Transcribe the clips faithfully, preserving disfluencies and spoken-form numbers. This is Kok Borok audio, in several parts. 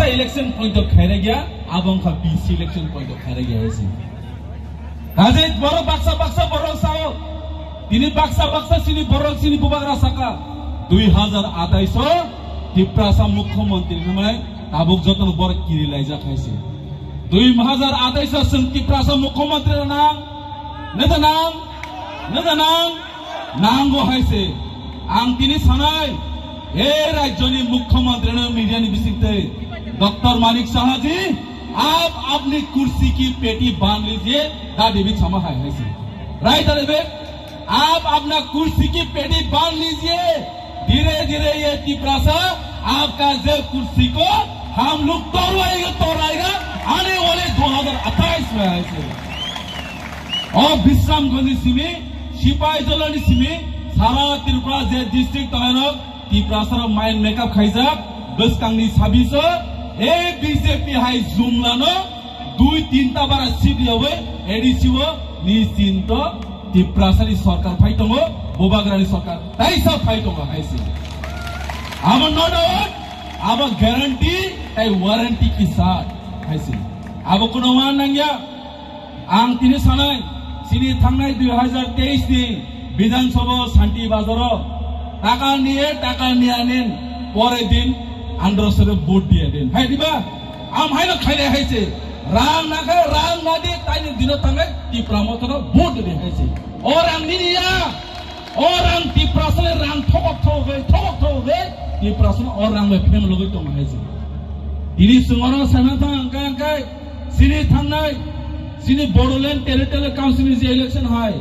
Election point of khairagya, abo wngkha B C election point of khairagya hai se. Kaje borok baksa baksa borok sao, tini baksa baksa sini borok sini bubagra saka, dui hazar atais o Tiprasa mukhyamantri hwnwi tabuk jotono borok kiri laijak hai se. Dui hazar atais o chwng Tiprasa mukhyamantri nang, neta nang, neta nang. Nango hai se, ang tini sanai, e rajyoni mukhyamantri no media ni bisingtwi, Doctor Manik Saha ji, aap apni kursi ki peti bandh lijiye, da David sama hai hai se. Right, David? Aap apna kursi ki peti bandh lijiye, dhire dhire ye Tiprasa aapka je kursi ko hum log torwayega, torwayega, aane wale dui hazar atais mein hai se. O Bisramganj ni simi, Sipaijala ni simi, sara Tripura je district tongnai rok, Tiprasa rok mind makeup khaijak, bwskang ni sabis o, e B J P hai jumla no, dui tinta bara seat yawi, A D C o, ni chinto, Tiprasa ni sorkar phai tongo, bubagra ni sorkar, taisa phai tongo hai se. Abo no doubt, abo guarantee, tai warranty ki saath hai se. Abo kuno wan nangya, Ang tini sanai, chini thangnai dui hazar teis ni Bidhan Sabha Shanti Bazar o taka niye, taka niya nin, pore din andro sore vote diye din. Hai diba? Am hai no khainai hai se. Rang na khe, rang na di, taini dino thangnai Tipra Motha no vote di hai se. O rang nini ya. O rang Tiprasa le rang thokok thokok hai, thokok thokok hai, Tiprasa no o rang bai phem logoi tong hai se. Tini chwng oro sana thang hwnkhe, hwnkhe chini thangnai, chini Bodoland Territorial Council ni je election hai,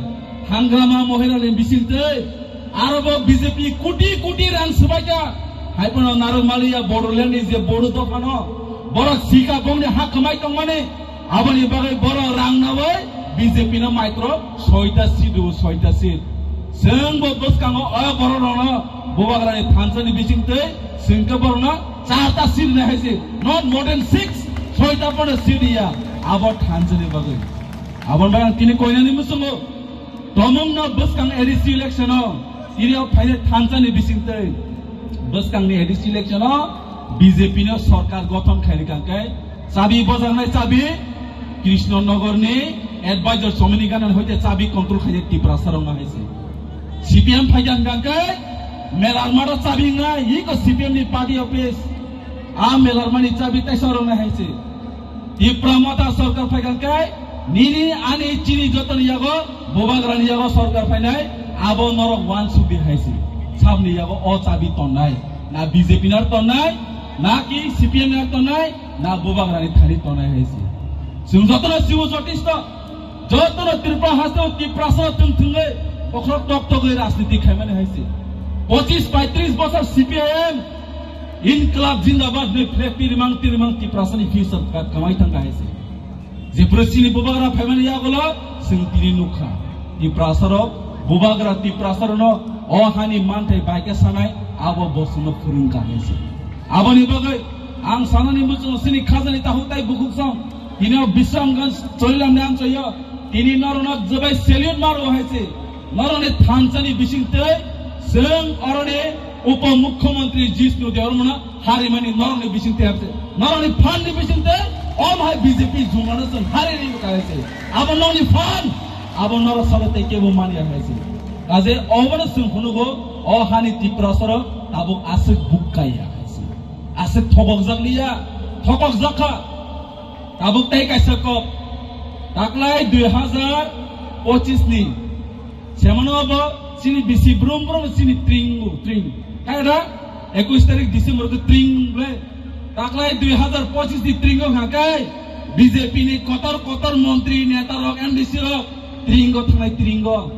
Hangrama Mohila ni bisingtwi, aro bo B J P koti koti rang swbaikha, hai phano narwk maliya Bodoland ni je Bodo dopha no, borok sika bongni ha kwmai tongmani, Aboni bagwi borok rang nawi B J P no maitro soita seat o, soita seat. Chwng bo bwskango o borok rokno bubagrani thansa ni bisingtwi chwng khe borokno charta seat rina hai se, not more than six, soita pono seat ya abo thansa ni bagwi. Aboni bagwi ang tini koinani muchungo. Tomungno bwskang A D C election o, tini o phainai thansa ni bisingtwi bwskangni A D C election o B J P no sorkar gothon khairikha khe chabi bojaknai chabi Krishna Nagar ni advisor Somini Ganan hoite chabi control khainai Tiprasa rok no hai se. C P M phaikha hwnkha khe Melarmado chabi wngnai, iko C P M ni party office. A Melarmani chabi taisa rok no hai se. Tipra Motha sorkar phaikha khe nini ani chini jotoni yago bubagrani yago sorkar phainai abo norok wansuk di hai se. Sabni yago o chabi tonnai. Na B J P nar tonnai, na ki C P M nar tonnai, na bubagrani thani tonnai hai se. Chwng jotono sibo jotisto, jotono Tripura haste o Tiprasa thwng thwngwi bokhorok tok togwi rajniti khaimani hai se. Pochis paitris bosor C P I M Inklab Jindabad ni flag tirimang tirimang Tiprasa ni future ka-, kamai thang hai se. Jephru chini bubagra phaimani yagulo chwng tini nukha. Tiprasa rok, bubagra Tiprasa rokno o hani manthai baikhe sanai abo bo chwngno phwrwng ka hai se. Aboni bagwi ang sanani muchungo chini khajani takhuk tai bukhuk song tini o Bisramganj Chorilam ni amchoyo tini norokno jebai salute maro hai se. Norokni thansani bisingtwi chwng oroni Upo Mukhyamantri Jishnu Debbarmano harimani norokni bisingtwi hai se. Norokni phan ni bisingtwi om hai B J P jumano chwng hari ri ka hai se. Abo nokni phan, abo norok sabo tei kebo manya hai se. Kaje obono chwng phunugo o hani Tiprasarok tabuk aswk bukkaya hai se. Aswk thobokjak liya, thobokjak kha. Tabuk tei kaisa kok. Taklai dui hazar pochis ni semano bo chini bisi brum brum chini tring bo tring. Kaida ekush tarik December ko tring ble. Taklai dui hazar pochis ni tring o hakai B J P ni kotor kotor montri neta rok M D C rok tring o thangnai tring o.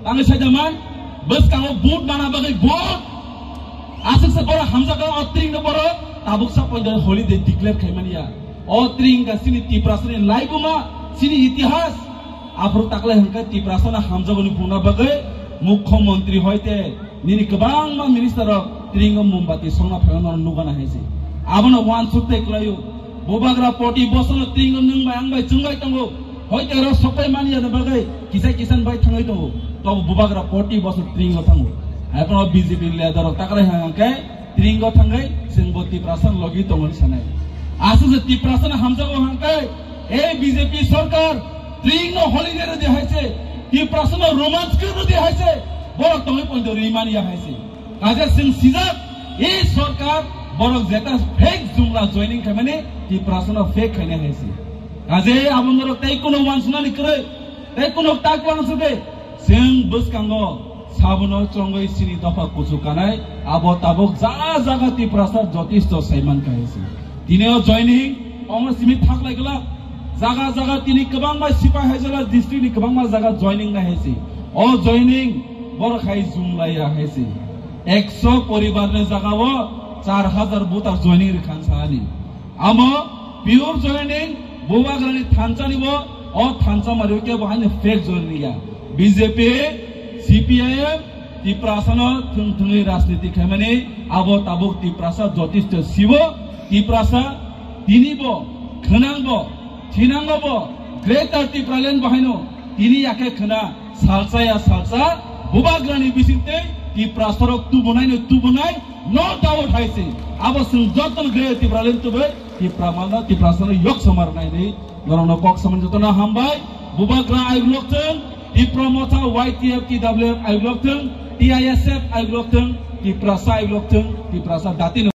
Tangwi saida man bwskango vote mana bagwi vote. Aswk se borok hamjakha o tring no borok tabuk sa poida holiday declare khaimani ya. O tring ka chini Tiprasani laibuma, chini itihas. Aphuru taklai hwnkhe Tiprasano hamjakmani buna bagwi Mukhyamantri hoite nini kwbangma minister rok tringo mombati songna phaio norok nukgana hai se. Abono wansuk tei kwlaio. Bubagra poti bosono tringo nwng bai ang bai chwng bai tongo. Hoite oro sokpai mani ya bagwi kisa kisan bai thangwi tongo. Tobo bubagra poti bosor tringo thango. Haiphano B J P leader rok taklai hwnkhe tringo thangwi chwng bo Tiprasa logi tongoni sanai. Aswk se Tiprasano hamjakgo hwnkhe, ei B J P sarkar, tring no holiday rwdi hai se, Tiprasano romance khe rwdi hai se, borok tongwi poito rwi manya hai se. Kaje chwng sijak, ei sarkar borok jeta fake jumla joining khaimani, Tiprasano fake khainai hai se. Kaje abo norok tei kuno uansuknani kwrwi, tei kuno tak uansukdi, chwng bwskango sabono chongwi chini dopha kuchuk kanai, abo tabuk ja jaga Tiprasa jotisto saiman kha hai se. Tini o joining, omo simi thaklai glak. Jaga jaga tini kwbangma sipai haijala district ni kwbangma jaga joining nai hai se. O joining borok hai jumlaiya hai se. Ekso poribar ni jaga o char hajar voter joining rwkha sani. Amo pure joining, Bubagrani thansa ni bo, o thansa mari khe bo haino fake joining ya. B J P, C P I M, Tiprasano thwng thwngwi rajniti khaimani, abo tabuk Tiprasa jotisto sibo, Tiprasa tini bo, khwnang bo, thinango bo, Greater Tipraland bo haino tini yakhe khwna, salsa ya salsa, Bubagrani bisingtwi Tiprasarok tubunai no tubunai, no doubt hai se. Abo chwng jotono Greater Tipraland tubui, Tipra mano, Tiprasano yok samar nai di. Norokno kok samani jotono hambai. Bubagra ayuk lok thwng, Tipra Motha Y T F T W F ayuk lok thwng, T I S F ayuk lok thwng, Tiprasa ayuk lok thwng, Tiprasa dati no